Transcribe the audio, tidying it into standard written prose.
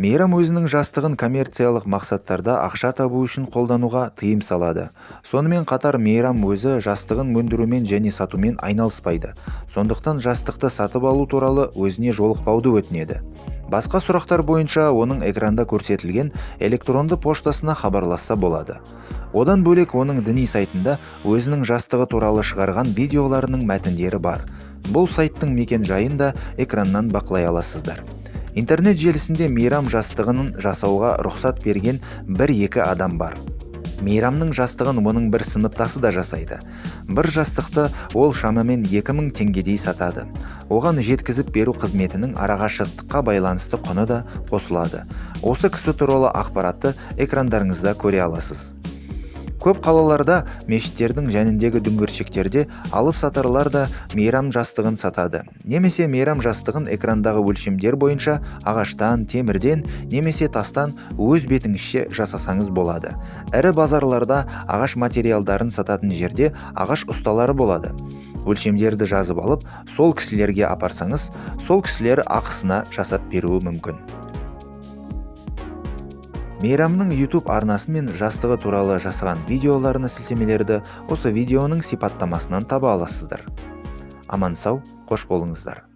Мейрам өзінің жастығын коммерциялық мақсаттарда ақша табу үшін қолдануға тыйым салады. Сонымен қатар Мейрам өзі жастығын өндірумен және сатумен айналыспайды. Сондықтан жастықты сатып алу туралы өзіне жолықпауды өтінеді. Басқа сұрақтар бойынша оның экранда көрсетілген электронды поштасына хабарласса болады. Одан бөлек, оның діни сайтында өзінің жастығы туралы шығарған видеоларының мәтіндері бар. Бұл сайттың мекен жайын да экраннан бақылай аласыздар. Интернет желісінде Мейрам жастығын жасауға рұқсат берген бір-екі адам бар. Мейрамның жастығын оның бір сыныптасы да жасайды. Бір жастықты ол шамамен 2000 теңгедей сатады. Оған жеткізіп беру қызметінің арақашықтыққа байланысты құны да қосылады. Осы кісі туралы ақпаратты экрандарыңызда көре аласыз. Көп қалаларда мешіттердің жанындегі дүңгіршектерде алып сатарлар да Мейрам жастығын сатады. Немесе Мейрам жастығын экрандағы өлшемдер бойынша ағаштан, темірден немесе тастан өз бетіңізше жасасаңыз болады. Ірі базарларда ағаш материалдарын сататын жерде ағаш ұсталары болады. Өлшемдерді жазып алып, сол кісілерге апарсаңыз, сол кісілер ақысына жасап беруі мүмкін. Мейрамның YouTube арнасы мен жастығы туралы жасаған видеоларына сілтемелерді осы видеоның сипаттамасынан таба аласыздар. Аман сау, қош болыңыздар.